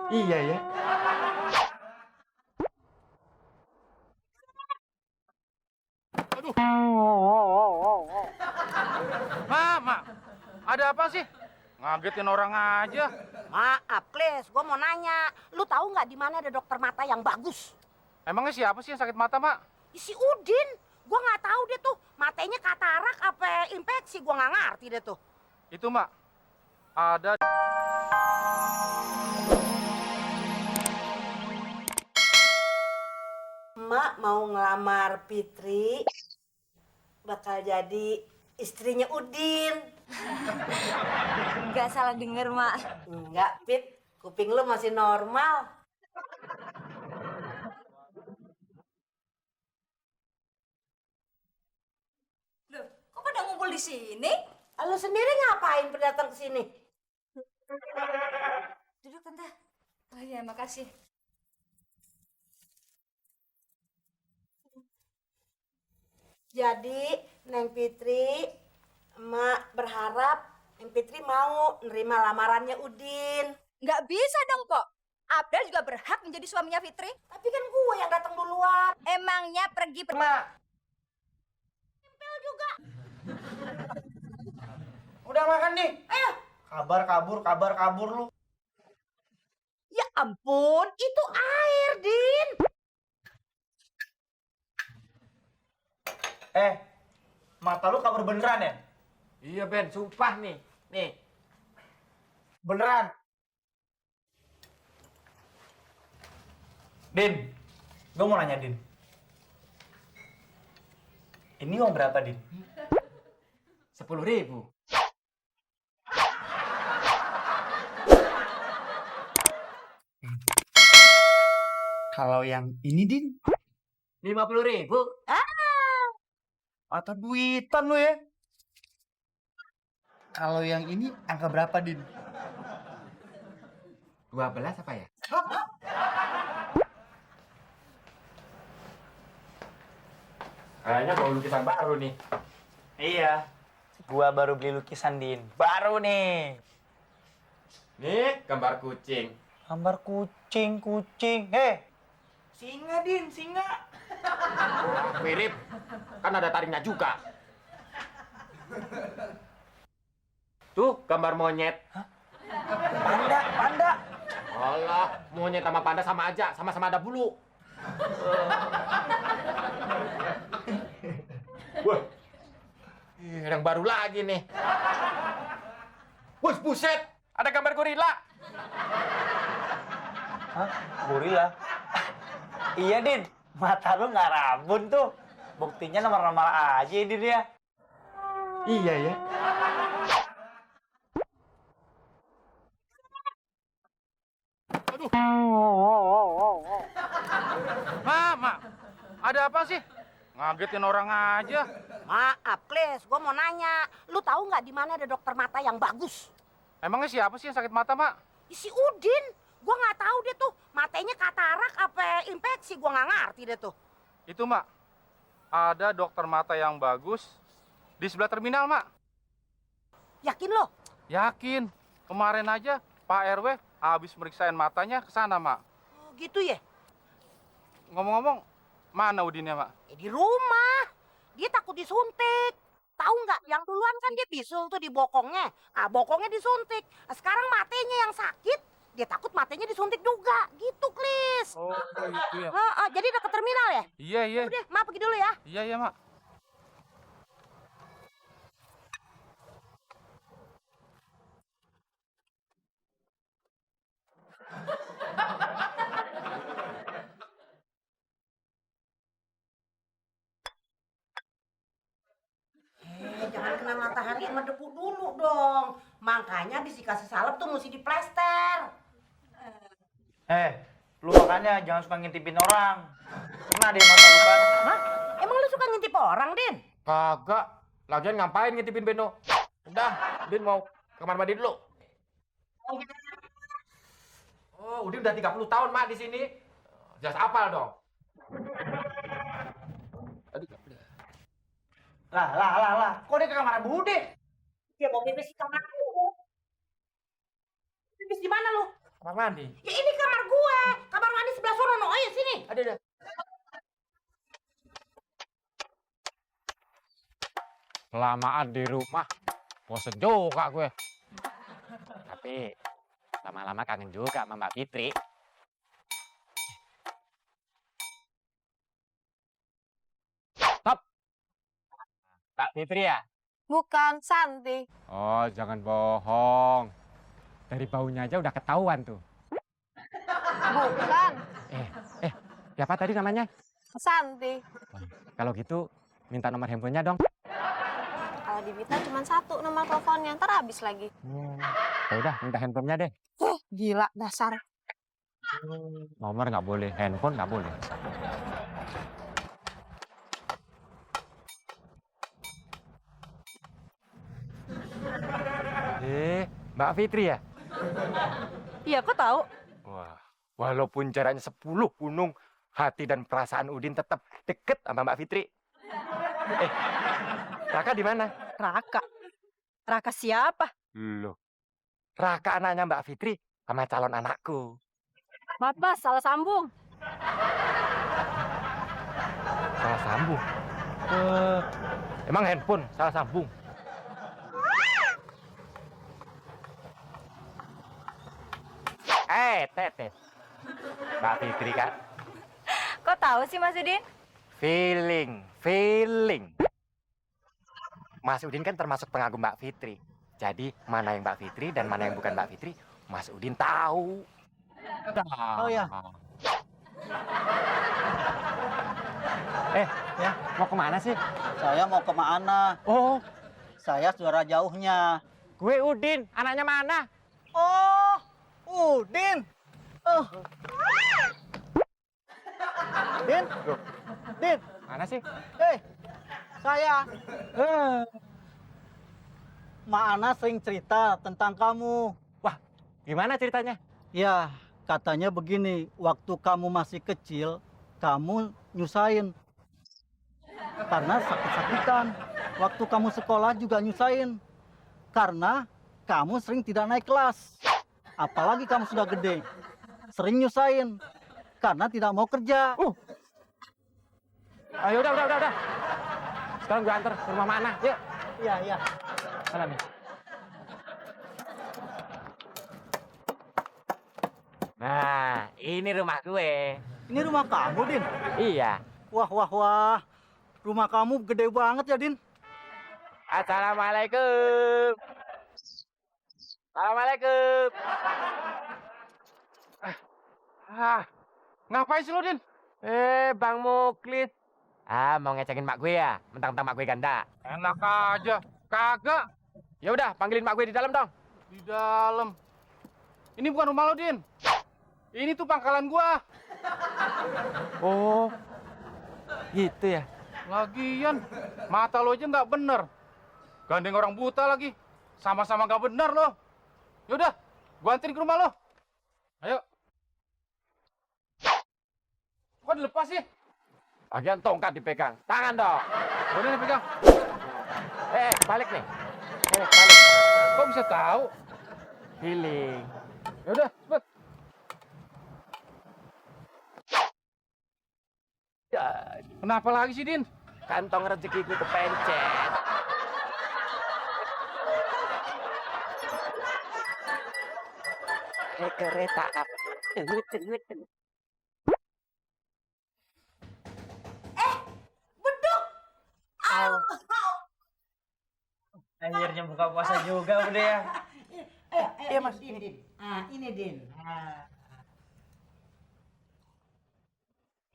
Iya ya. Aduh. Mama, ada apa sih? Ngagetin orang aja. Maaf, Klis, gue mau nanya. Lu tahu nggak di mana ada dokter mata yang bagus? Emangnya siapa sih yang sakit mata, Mak? Si Udin. Gue nggak tahu deh tuh, matanya katarak apa infeksi. Gue nggak ngerti deh tuh. Itu, Mak. Ada. Emak mau ngelamar Fitri, bakal jadi istrinya Udin. Nggak salah denger, Mak. Enggak, Fit. Kuping lu masih normal. Loh, kok pada ngumpul di sini? Lu sendiri ngapain datang ke sini? Duduk, Tante. Oh iya, makasih. Jadi, Neng Fitri, emak berharap Neng Fitri mau nerima lamarannya Udin. Nggak bisa dong, Pok. Abdal juga berhak menjadi suaminya Fitri. Tapi kan gue yang datang duluan. Emangnya pergi Mak, Tempel juga. Udah makan nih. Ayo. Kabar kabur lu. Ya ampun, itu air, Din. Mata lu kabur beneran ya? iya Ben, sumpah nih. Nih, Beneran. Din, gue mau nanya Din. Ini uang berapa Din? 10.000. Kalau yang ini Din, 50.000. atau duitan lu ya? Kalau yang ini angka berapa Din? 12 apa ya? Kayaknya mau lukisan baru nih. Iya, gua baru beli lukisan Din. Baru nih. Nih, gambar kucing. Gambar kucing. Singa Din, singa. Mirip. Kan ada taringnya juga. Tuh, gambar monyet. Panda. Alah, monyet sama panda sama aja. Sama-sama ada bulu. Wah, yang baru lagi nih. Wih, buset. Ada gambar gorila. Hah? Gorila? Iya, Din. Mata lu nggak rabun tuh. Buktinya nomor-nomor aja Din ya. Iya ya. Aduh. Mama, ada apa sih? Ngagetin orang aja. Maaf, Klis, gue mau nanya. Lu tahu nggak di mana ada dokter mata yang bagus? Emangnya siapa sih yang sakit mata, Mak? Si Udin. Gue nggak tahu deh tuh, matanya katarak apa infeksi. Gue nggak ngerti deh tuh. Itu, Mak. Ada dokter mata yang bagus di sebelah terminal, Mak. Yakin lo? Yakin. Kemarin aja Pak RW habis meriksain matanya ke sana, Mak. Oh, gitu ya? Ngomong-ngomong, mana Udinnya, Mak? Di rumah. Dia takut disuntik. Tahu nggak? Yang duluan kan dia bisul tuh di bokongnya. Ah, bokongnya disuntik. Nah, sekarang matanya yang sakit. Dia takut matanya disuntik juga. Gitu, Klis. Oh, itu ya. Jadi dekat terminal ya? Iya, iya. Udah, Ma pergi dulu ya. Iya, iya, Mak. Jangan kena matahari sama debu dulu dong. Makanya habis dikasih salep tuh mesti diplester. Lu makanya jangan suka ngintipin orang. Kena deh mata lu kan. Hah? Emang lu suka ngintip orang, Din? Kagak. Lagian ngapain ngintipin Beno? Udah, Din mau ke kamar mandi dulu. Oh, Udin udah 30 tahun, Mak, di sini. Jelas apal dong. Lah. Kok dia ke kamar Bude? Dia mau pipis di kamar lu. Pipis di mana lu? Kamar mandi. Ya ini kamar gue. Kamar mandi sebelah sono, no. Ayo sini. Ada. Kelamaan di rumah, bosen juga gue. Tapi lama-lama kangen juga sama Mbak Fitri. Stop. Mbak Fitri ya? Bukan, Santi. Oh, jangan bohong. Dari baunya aja udah ketahuan tuh. Bukan, Siapa tadi namanya? Santi. Kalau gitu, minta nomor handphonenya dong. Kalau diminta cuma satu nomor teleponnya, ntar habis lagi. Ya udah, minta handphonenya deh. Gila, dasar. Nomor nggak boleh, handphone nggak boleh. Mbak Fitri ya? Iya, kok tahu? Wah, walaupun jaraknya 10 gunung, hati dan perasaan Udin tetap deket sama Mbak Fitri. Raka di mana? Raka. Raka siapa? Loh, Raka anaknya Mbak Fitri sama calon anakku. Maaf, Mas, salah sambung. Salah sambung. Emang handphone salah sambung? Tetes. Mbak Fitri kan? Kok tahu sih, Mas Udin? Feeling. Mas Udin kan termasuk pengagum Mbak Fitri. Jadi mana yang Mbak Fitri dan mana yang bukan Mbak Fitri, Mas Udin tahu. Oh ya. Ya, mau kemana sih? Saya mau ke mana? Oh, Saya saudara jauhnya. gue Udin, anaknya mana? Oh, Udin. Din. Din. Mana sih? Saya. Mak Ana sering cerita tentang kamu. Gimana ceritanya? Ya, katanya begini, waktu kamu masih kecil, kamu nyusahin. Karena sakit-sakitan. Waktu kamu sekolah juga nyusahin. Karena kamu sering tidak naik kelas. Apalagi kamu sudah gede. Sering nyusahin. Karena tidak mau kerja. Ayo udah. Sekarang gue antar ke rumah mana? Yuk. Iya. Sana nih. Nah, ini rumah gue. Ini rumah kamu, Din? Iya. Wah. Rumah kamu gede banget ya, Din? Assalamualaikum. Assalamualaikum. Ngapain sih lo, Din? Bang Muklis. Mau ngecekin mak gue ya? Mentang-mentang mak gue ganda. Enak aja. Kagak. Ya udah, panggilin mak gue di dalam dong. Di dalam. Ini bukan rumah lo, Din. Ini tuh pangkalan gua. Oh, gitu ya. Lagian, mata lo aja nggak bener. Gandeng orang buta lagi. Sama-sama nggak bener lo. Yaudah, gua anterin ke rumah lo. Ayo. Kok dilepas sih? Bagian tongkat dipegang. Tangan dong. Udah nih pegang. Balik nih. Balik. Kok bisa tahu? Feeling. Yaudah, cepet. Kenapa lagi sih, Din? Kantong rezekiku kepencet. Kereta api. Beduk! Akhirnya buka puasa juga udah ya. Iya, Mas. Ini, Din. Ini, Din.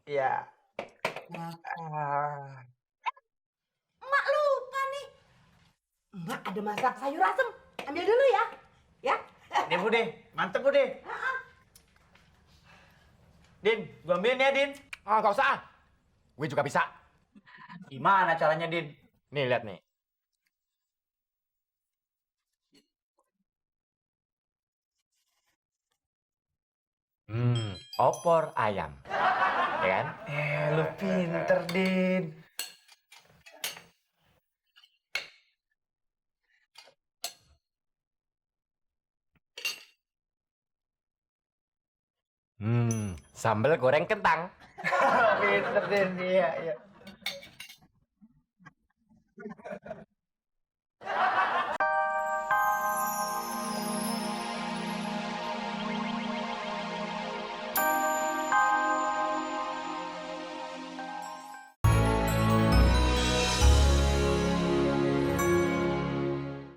Iya. Mak lupa nih. Mak ada masak sayur asem. Ambil dulu ya. Ya. Nih Bude, mantep Bude. Din, gua ambilin ya Din. Nggak usah. Gue juga bisa. Gimana caranya Din? Nih, lihat nih. Opor ayam. Ya kan? Lu pinter Din. Sambal goreng kentang. Pinter Den, iya, iya.